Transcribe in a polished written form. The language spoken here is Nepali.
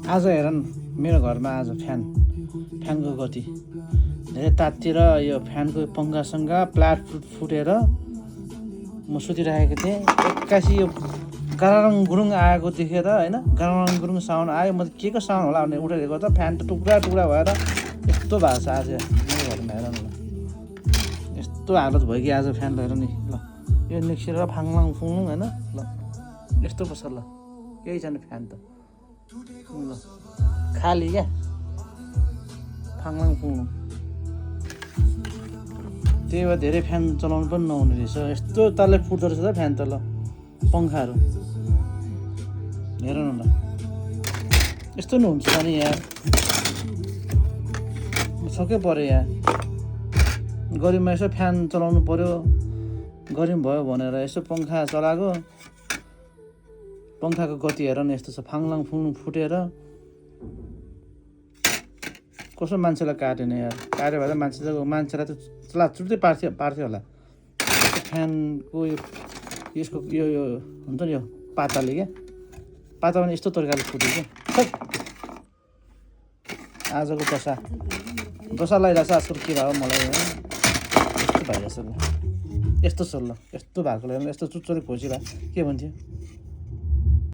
आज हेर न मेरो घरमा आज फ्यानको गति धेरै तात्तिर यो फ्यानको पङ्खासँग प्लाट फुटेर म सुतिरहेको थिएँ। एक्कासी यो गरारङ गुरुङ आएको देखेर होइन, गरारङ गुरुङ साउन्ड आयो। म त के को साउन्ड होला भने उठेर गर्दा फ्यान त टुक्रा टुक्रा भएर यस्तो भएको छ आज मेरो घरमा। हेर न ल, यस्तो हालत भयो कि आज फ्यान लिएर नि। ल यो निक्सेर फाङलाङ फुङ होइन, ल यस्तो पो छ। ल केही छैन फ्यान त, ल खाली क्या फाङलाङ फुङ। त्यही भएर धेरै फ्यान चलाउनु पनि नहुने रहेछ। यस्तो तालले फुट्दो रहेछ त फ्यान त। ल पङ्खाहरू हेर न ल, यस्तो नि हुन्छ नि यार, छक्कै पऱ्यो यार। गरिबमा यसो फ्यान चलाउनु पऱ्यो, गरिब भयो भनेर यसो पङ्खा चलाएको, पङ्खाको गति हेर न यस्तो छ, फाङलाङ फुङ फुटेर कसो मान्छेलाई काटेन यार। काट्यो भए त मान्छेलाई त चुट्दै पार्थ्यो होला। फ्यानको यसको यो हुन्छ नि, यो पाताले क्या, पाता पनि यस्तो तरिकाले फुट्यो क्या। आजको दशा लगाइरहेछ आजकल के भयो मलाई यस्तो भइरहेछ। ल यस्तो छ, ल यस्तो भएको लागि यस्तो चुच्चोले खोजिरह के भन्थ्यो।